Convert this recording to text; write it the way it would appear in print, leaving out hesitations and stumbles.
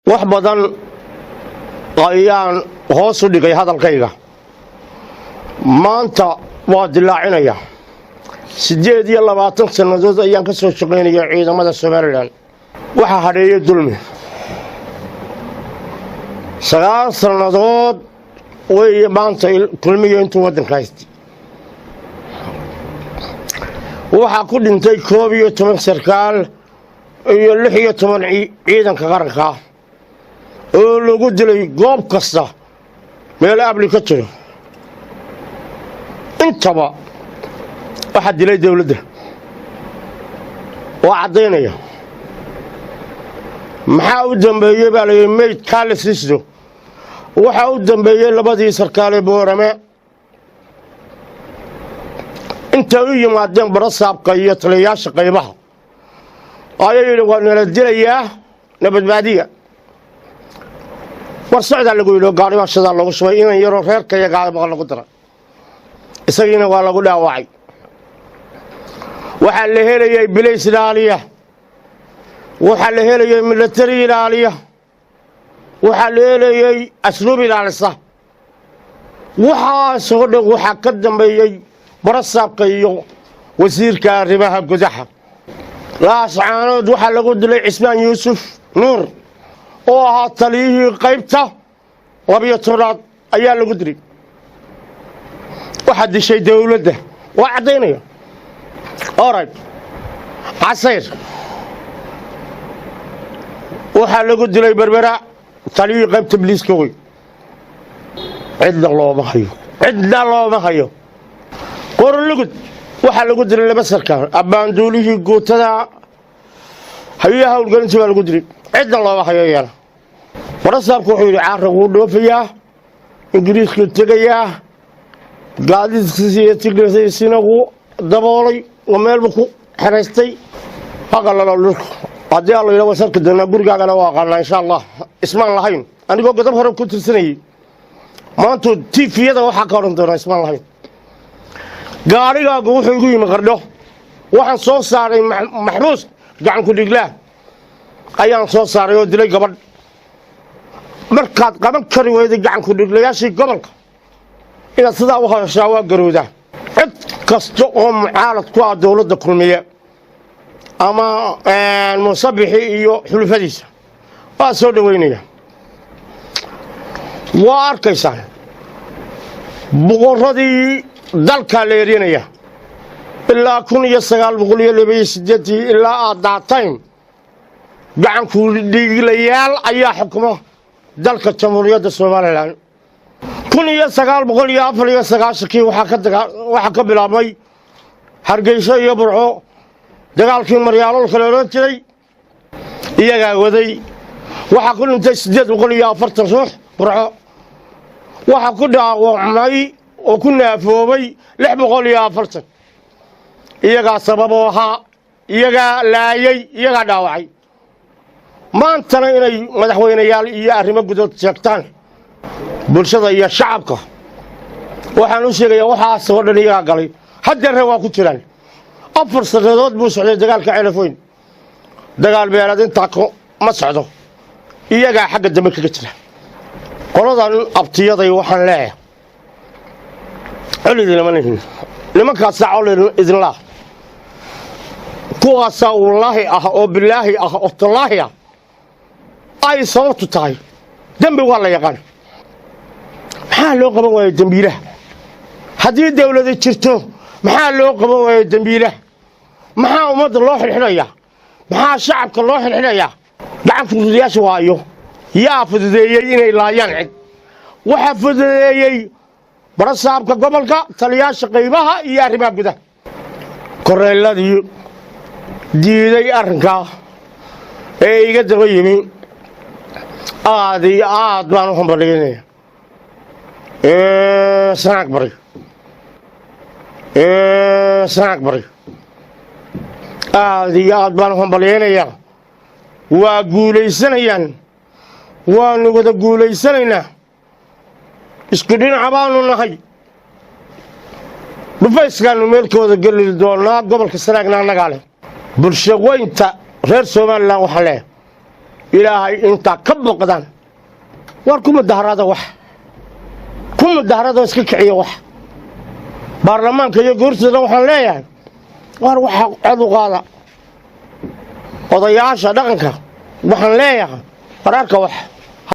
Wax badan ayaan hoos u dhigay hadalkayga. Maanta waa dilaacinaya. 28 sannadood ayaan ka soo shaqaynaya ciidamada Somaliland. Waxaa hadheeyey dulmi. 9 sannadood weeye maanta Kulmiyo intuu waddanka haystay. Waxaa ku dhintay 11 sarkaal iyo 16 ciidanka qarankaa oo lagu dilay goob kasta meel abli ka jiro. Intaba waxaa dilay dawladda. Waa caddaynaya. Maxaa u dambeeyey baa layidhi? Meyd kaa la siisdo. Waxaa u dambeeyey labadii sarkaalee Boorame intay u yimaadeen barasaabka iyo taliyayaasha qaybaha ayay yidhi: "Waa nala dilayaa, nabadbaadiya." War socdaa lagu yidhi. Gaari baa shidaa loogu shubay. Inan yaroo reerkayagaa baa lagu daray, isagiina waa lagu dhaawacay. Waxaa la helayay bilays ilaaliya, waxaa la helayay milatari ilaaliya, waxaa la helayay asluub ilaalisa. Waxaasoo dhan waxaa ka dambeeyey barasaabka iyo wasiirka arrimaha gudaha. Laascaanood waxaa lagu dilay Cismaan Yuusuf Nuur oo ahaa taliyihii qaybta 12aad ayaa lagu dilay. Waxaa dishay dawladda, waa caddaynaya. Orayb Casayr waxaa lagu dilay Berbera, taliyihii qaybta biliiska wey. Cidna looma hayo, cidna looma hayo. Qorolugud waxaa lagu dilay laba sarkaal, abbaanduulihii guutada hayaha howlgelintii baa lagu dilay. Cidna looma hayo iyana. Barasaabku wuxuu yidhi: "Caara wuu dhoofayaa, Ingiriiskuu tegayaa, gaadiidkiisi iyo tigsiisina wuu daboolay oo meelbuu ku xeraystay." Haqalalo dhulku haddii alla yidha wasarki doonaa. Gurigaagana waa aqaanaa, insha Allah. Ismaan lahayn anigoo godob hore ku tirsanayey. Maantuu tifiyada waxaa ka odhan doonaa ismaan lahayn. Gaadhigaagu wuxuu igu yimi Qardho. Waxaan soo saaray maxbuus gacanku dhiglaa ayaan soo saaray oo dilay gabadh. Markaad qaban kari weyday gacanku dhiglayaashii gobolka, inaad sidaa u hadashaa waa garowdaa. Cid kasta oo mucaalad ku ah dowladda Kulmiye ama Muusabixi iyo xulufadiisa waa soo dhoweynaya. Waa arkaysaan, boqorradii dalkaa la eryanaya ilaa 1982 ilaa aad daatain. Gacanku dhiiglayaal ayaa xukumo dalka Jamhuuriyadda Somaliland. 1994kii waxaa ka bilaabmay Hargeyso iyo Burco dagaalkii maryaalolka la odhan jiray. Iyagaa waday. Waxaa ku dhintay 840 ruux Burco. Waxaa ku dhaawacmay oo ku naafoobay 640. Iyagaa sababoo ahaa, iyagaa laayay, iyagaa dhaawacay. Maantana inay madaxweyneyaal iyo arrimo gudood sheegtaan, bulshada iyo shacabka waxaan u sheegayaa waxaasoo dhan iyagaa galay. Haddeerna waa ku jiraan. 4 sannadood buu socday dagaalka Ceelafoyn. Dagaal beeleed intaa ma socdo. Iyagaa xagga dambe kaga jira. Qoladan abtiyaday waxaan leeyahay: col idinlama lihin. Nimankaasaa col idinlaa, kuwaasaa wallaahi ah oo bilaahi ah oo tallaahi ah ay sababtu tahay. Dembi waa la yaqaan. Maxaa loo qaban waayey dembiilaha? Haddii dawlada jirto, maxaa loo qaban waayey dembiilaha? Maxaa ummadda loo xidhxidhayaa? Maxaa shacabka loo xidhxidhayaa? Gacanku fududayaasha waayo. Yaa fududeeyey inay laayaan cid? Waxaa fududeeyey barasaabka gobolka, taliyaasha qaybaha iyo arrimaha gudaha. Koreyladii diiday arrinkaa ee iga daba yimi, aad iyo aad baan u hambalyaynaya. Sanaag bari, Sanaag bari, aad iyo aad baan u hambalyaynayaa. Waa guulaysanayaan, waanu wada guulaysanaynaa. Isku dhinaca baanu nahay. Dhufayskaannu meel ka wada geli doonaa. Gobolka Sanaagna annagaa leh. Bulsho weynta reer Somaliland waxaan leeyahay Ilaahay intaa ka boqdaan, war ku mudaharada, wax ku mudaharada, iska kiciya wax. Baarlamaanka iyo goortooda waxaan leeyahay, war waxa cod u qaada. Odayaasha dhaqanka waxaan leeyahay, war arka wax.